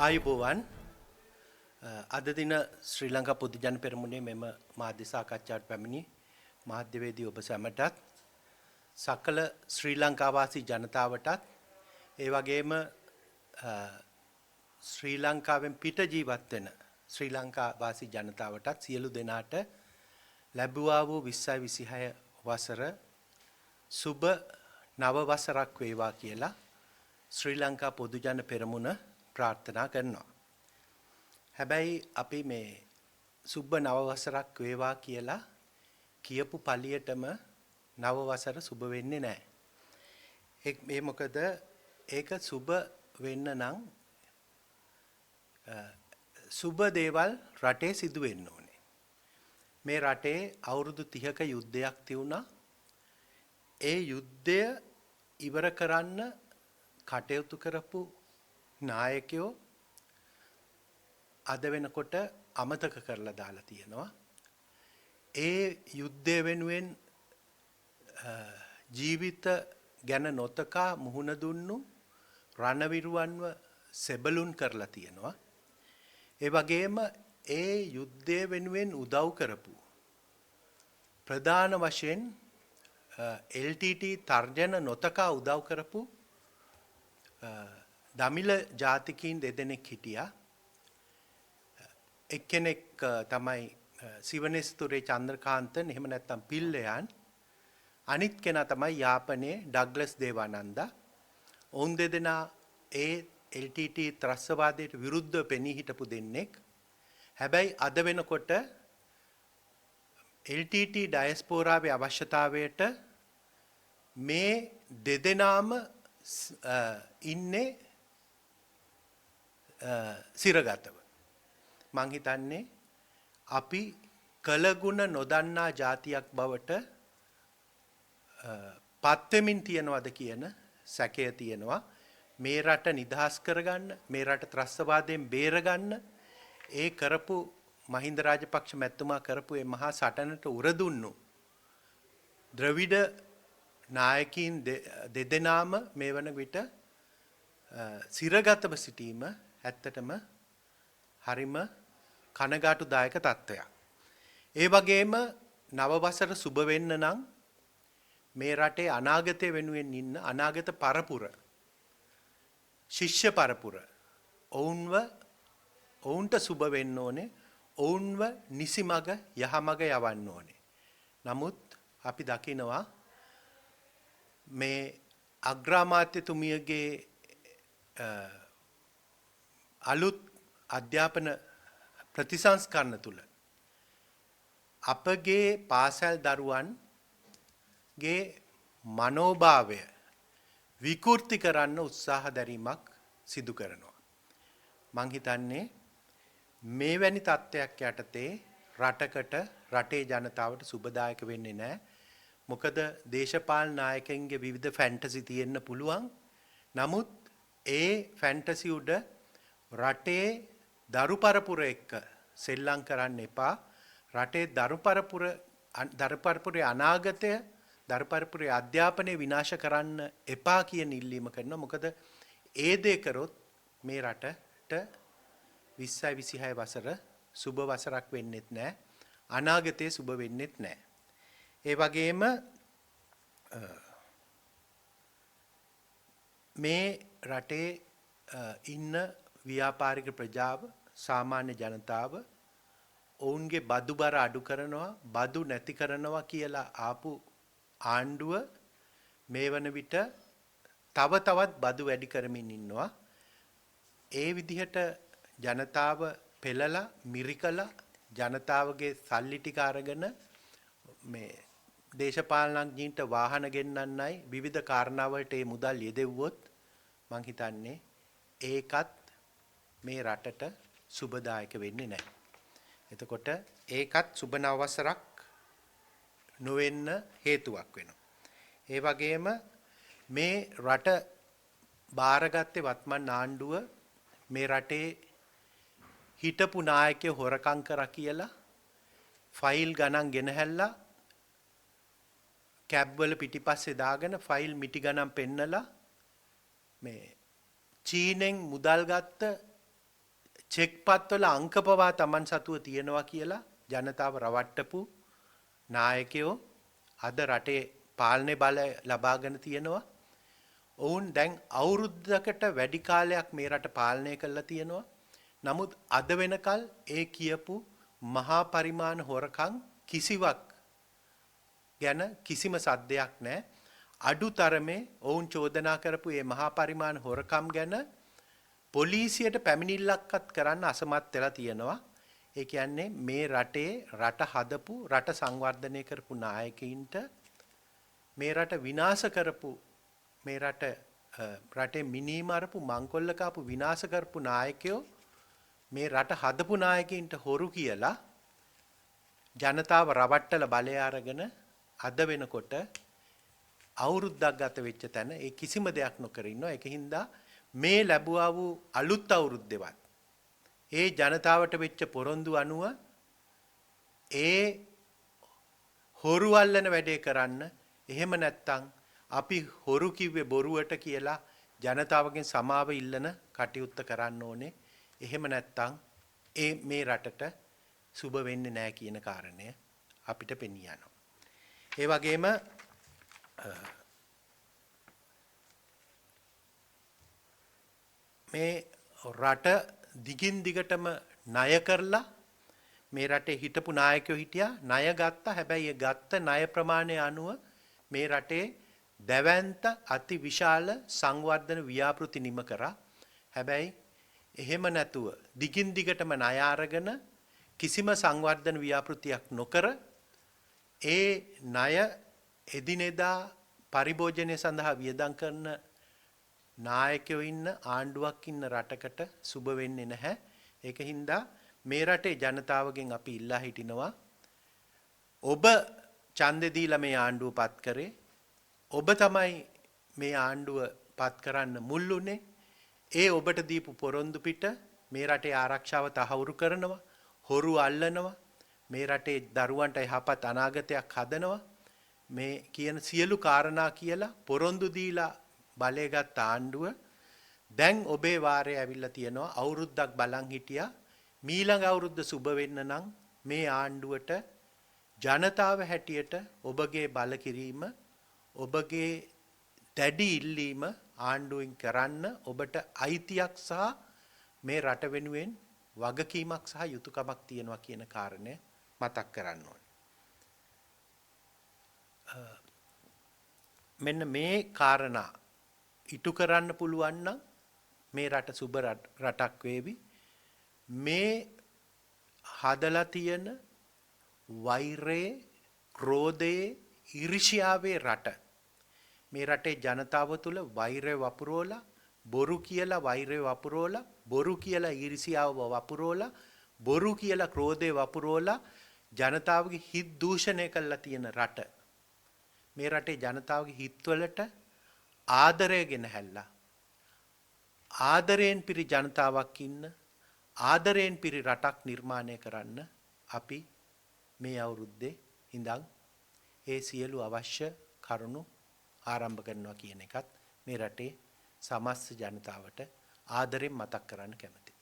ආයුබෝවන්. අද දින ශ්‍රී ලංකා පොදුජන පෙරමුණේ මෙම මාධ්‍ය සාකච්ඡාවට පැමිණි මාධ්‍යවේදී ඔබ සැමටත්, සකල ශ්‍රී ලංකාවාසී ජනතාවටත්, ඒ වගේම ශ්‍රී ලංකාවෙන් පිට ජීවත් වෙන ශ්‍රී ලංකාවාසී ජනතාවටත් සියලු දෙනාට ලැබුවා වූ 2026 වසර සුබ නව වසරක් වේවා කියලා ශ්‍රී ලංකා පොදුජන පෙරමුණ ප්‍රාර්ථනා කරනවා. හැබැයි අපි මේ සුබ නව වසරක් වේවා කියලා කියපු පළියටම නව වසර සුබ වෙන්නේ නැහැ. ඒ මොකද ඒක සුබ වෙන්න නම් සුබ දේවල් රටේ සිදු වෙන්න ඕනේ. මේ රටේ අවුරුදු 30ක යුද්ධයක් තියුණා. ඒ යුද්ධය ඉවර කරන්න කටයුතු කරපු නායකයෝ අද වෙනකොට අමතක කරලා දාලා තියෙනවා. ඒ යුද්ධය වෙනුවෙන් ජීවිත ගැන නොතකා මුහුණ දුන්නු රණවිරුවන්ව සෙබළුන් කරලා තියෙනවා. ඒ වගේම ඒ යුද්ධය වෙනුවෙන් උදව් කරපු ප්‍රධාන වශයෙන් LTT තර්ජන නොතකා උදව් කරපු දමිළ ජාතිකයින් දෙදෙනෙක් හිටියා. එක්කෙනෙක් තමයි සිවනෙස්තුරේ චන්ද්‍රකාන්තන්, එහෙම නැත්නම් පිල්ලයන්. අනිත් කෙනා තමයි යාපනයේ ඩග්ලස් දේවානන්දා. ඔවුන් දෙදෙනා ඒ LTT ත්‍රස්තවාදයට විරුද්ධව පෙනී හිටපු දෙන්නෙක්. හැබැයි අද වෙනකොට LTT ඩයස්පෝරාවේ අවශ්‍යතාවයට මේ දෙදෙනාම ඉන්නේ සිරගතව. මං හිතන්නේ අපි කළගුණ නොදන්නා ජාතියක් බවට පත්වෙමින් තියනවද කියන සැකය තියෙනවා. මේ රට නිදහස් කරගන්න, මේ රට ත්‍රස්තවාදයෙන් බේරගන්න ඒ කරපු මහින්ද රාජපක්ෂ මැතිතුමා කරපු ඒ මහා සටනට උරදුන්නු ද්‍රවිඩ නායකයින් දෙදෙනාම මේ වන විට සිරගතව සිටීම ඇත්තටම හරිම කනගාටුදායක තත්ත්වයක්. ඒ වගේම නව වසර සුබ වෙන්න නම් මේ රටේ අනාගතය වෙනුවෙන් ඉන්න අනාගත පරපුර, ශිෂ්‍ය පරපුර, ඔවුන්ට සුබ වෙන්න ඕනේ, ඔවුන්ව නිසි මග යහමග යවන්න ඕනේ. නමුත් අපි දකිනවා මේ අග්‍රාමාත්‍යතුමියගේ අලුත් අධ්‍යාපන ප්‍රතිසංස්කරණ තුල අපගේ පාසල් දරුවන්ගේ මනෝභාවය විකෘති කරන්න උත්සාහ දැරීමක් සිදු කරනවා. මං හිතන්නේ මේ වැනි තත්ත්වයක් යටතේ රටකට, රටේ ජනතාවට සුබදායක වෙන්නේ නැහැ. මොකද දේශපාලන නායකයින්ගේ විවිධ ෆැන්ටසි තියෙන්න පුළුවන්. නමුත් ඒ ෆැන්ටසි උඩ රටේ දරු පරපුර එක්ක සෙල්ලම් කරන්න එපා. රටේ දරු පරපුරේ අනාගතය, දරු පරපුරේ අධ්‍යාපනය විනාශ කරන්න එපා කියන ඉල්ලීම කරනවා. මොකද ඒ දේ කරොත් මේ රටට 2026 වසර සුබ වසරක් වෙන්නෙත් නෑ. අනාගතේ සුබ වෙන්නෙත් නෑ. ඒ වගේම මේ රටේ ඉන්න ව්‍යාපාරික ප්‍රජාව, සාමාන්‍ය ජනතාව ඔවුන්ගේ බදු බර අඩු කරනවා, බදු නැති කරනවා කියලා ආපු ආණ්ඩුව මේ වන විට තව තවත් බදු වැඩි කරමින් ඉන්නවා. ඒ විදිහට ජනතාව පෙළලා මිරිකලා ජනතාවගේ සල්ලි ටික අරගෙන මේ දේශපාලනඥයින්ට වාහන ගෙන්නන්නයි විවිධ කාරණාවලට ඒ මුදල් යෙදෙව්වොත් මං හිතන්නේ ඒකත් මේ රටට සුබදායක වෙන්නේ නැහැ. එතකොට ඒකත් සුබ නව වසරක් නොවෙන්න හේතුවක් වෙනවා. ඒ වගේම මේ රට බාරගත්තේ වත්මන් ආණ්ඩුව මේ රටේ හිටපු නායකයෝ හොරකම් කරා කියලා ෆයිල් ගණන් ගෙනහැල්ලා කැබ් වල පිටිපස්සේ දාගෙන ෆයිල් මිටි ගණන් පෙන්නලා මේ චීනෙන් මුදල් ගත්ත චෙක්පත්වල අංක පවා Taman සතුව තියෙනවා කියලා ජනතාව රවට්ටපු නායකයෝ අද රටේ පාලනය බලය ලබාගෙන තියෙනවා. ඔවුන් දැන් අවුරුද්දකට වැඩි කාලයක් මේ රට පාලනය කරලා තියෙනවා. නමුත් අද වෙනකල් ඒ කියපු මහා පරිමාණ හොරකම් කිසිවක් ගැන කිසිම සද්දයක් නැහැ. අඩු තරමේ ඔවුන් චෝදනා කරපු මේ මහා පරිමාණ හොරකම් ගැන පොලිසියට පැමිණිල්ලක්වත් කරන්න අසමත් වෙලා තියෙනවා. ඒ කියන්නේ මේ රටේ රට හදපු, රට සංවර්ධනය කරපු නායකයින්ට මේ රට විනාශ කරපු, මේ රටේ මිනී මරපු, මංකොල්ල කාපු, විනාශ කරපු නායකයෝ මේ රට හදපු නායකයින්ට හොරු කියලා ජනතාව රවට්ටල බලය අරගෙන අද වෙනකොට අවුරුද්දක් ගත වෙච්ච තැන ඒ කිසිම දෙයක් නොකර ඉන්නවා. ඒක හින්දා මේ ලැබුවා වූ අලුත් අවුරුද්දේවත් ඒ ජනතාවට වෙච්ච පොරොන්දු අනුව ඒ හොරු අල්ලන වැඩේ කරන්න, එහෙම නැත්තම් අපි හොරු කිව්වේ බොරුවට කියලා ජනතාවගෙන් සමාව ඉල්ලන කටයුත්ත කරන්න ඕනේ. එහෙම නැත්තම් ඒ මේ රටට සුබ වෙන්නේ නැහැ කියන කාරණය අපිට පෙනී යනවා. ඒ වගේම මේ රට දිගින් දිගටම ණය කරලා මේ රටේ හිටපු නායකයෝ හිටියා, ණය ගත්තා. හැබැයි ඒ ගත්ත ණය ප්‍රමාණය අනුව මේ රටේ දැවැන්ත අති විශාල සංවර්ධන ව්‍යාපෘති නිම කරා. හැබැයි එහෙම නැතුව දිගින් දිගටම ණය අරගෙන කිසිම සංවර්ධන ව්‍යාපෘතියක් නොකර ඒ ණය එදිනෙදා පරිභෝජනය සඳහා වියදම් කරන නායකයෝ ඉන්න ආණ්ඩුවක් ඉන්න රටකට සුබ වෙන්නේ නැහැ. ඒක හින්දා මේ රටේ ජනතාවගෙන් අපි ඉල්ලා හිටිනවා, ඔබ ඡන්දෙ දීලා මේ ආණ්ඩුව පත් කරේ, ඔබ තමයි මේ ආණ්ඩුව පත් කරන්න මුල් වුණේ. ඒ ඔබට දීපු පොරොන්දු පිට මේ රටේ ආරක්ෂාව තහවුරු කරනවා, හොරු අල්ලනවා, මේ රටේ දරුවන්ට යහපත් අනාගතයක් හදනවා, මේ කියන සියලු කාරණා කියලා පොරොන්දු දීලා බලය ගත් ආණ්ඩුව දැන් ඔබේ වාරය ඇවිල්ලා තියෙනවා. අවුරුද්දක් බලන් හිටියා. මීළඟ අවුරුද්ද සුබ වෙන්න නම් මේ ආණ්ඩුවට ජනතාව හැටියට ඔබගේ බල කිරීම, ඔබගේ දැඩි ඉල්ලීම ආණ්ඩුවෙන් කරන්න ඔබට අයිතියක් සහ මේ රට වෙනුවෙන් වගකීමක් සහ යුතුයකමක් තියෙනවා කියන කාරණය මතක් කරන්න ඕනේ. මෙන්න මේ කාරණා ඉටු කරන්න පුළුවන් නම් මේ රට සුබ රටක් වේවි. මේ හදලා තියෙන වෛරයේ, ක්‍රෝධයේ, ඊර්ෂ්‍යාවේ රට, මේ රටේ ජනතාව තුළ වෛරය වපුරවලා, බොරු කියලා වෛරය වපුරවලා, බොරු කියලා ඊර්ෂ්‍යාව වපුරවලා, බොරු කියලා ක්‍රෝධය වපුරවලා ජනතාවගේ හිත් දූෂණය කරලා තියෙන රට, මේ රටේ ජනතාවගේ හිත්වලට ආදරය ගෙනහැල්ලා, ආදරයෙන් පිරි ජනතාවක් ඉන්න, ආදරයෙන් පිරි රටක් නිර්මාණය කරන්න අපි මේ අවුරුද්දේ ඉඳන් ඒ සියලු අවශ්‍ය කරුණු ආරම්භ කරනවා කියන එකත් මේ රටේ සමස්ත ජනතාවට ආදරෙන් මතක් කරන්න කැමතියි.